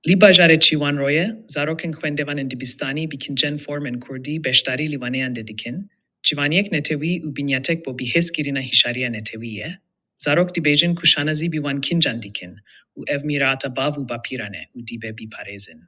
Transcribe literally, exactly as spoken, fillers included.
Li bajarê Çîwanroyê, zarokên xwendevanên dibistanî bi kincên formên kurdî beşdarî li waneyan de dikin. Ciwaniyek netewî û binyatek bo bihêzkirina hişyariya netewî ye. Zarok dibêjin ku şanazî bi wan kincan dikin û ev mîrata bav û bapîran e û dibe biparêzin.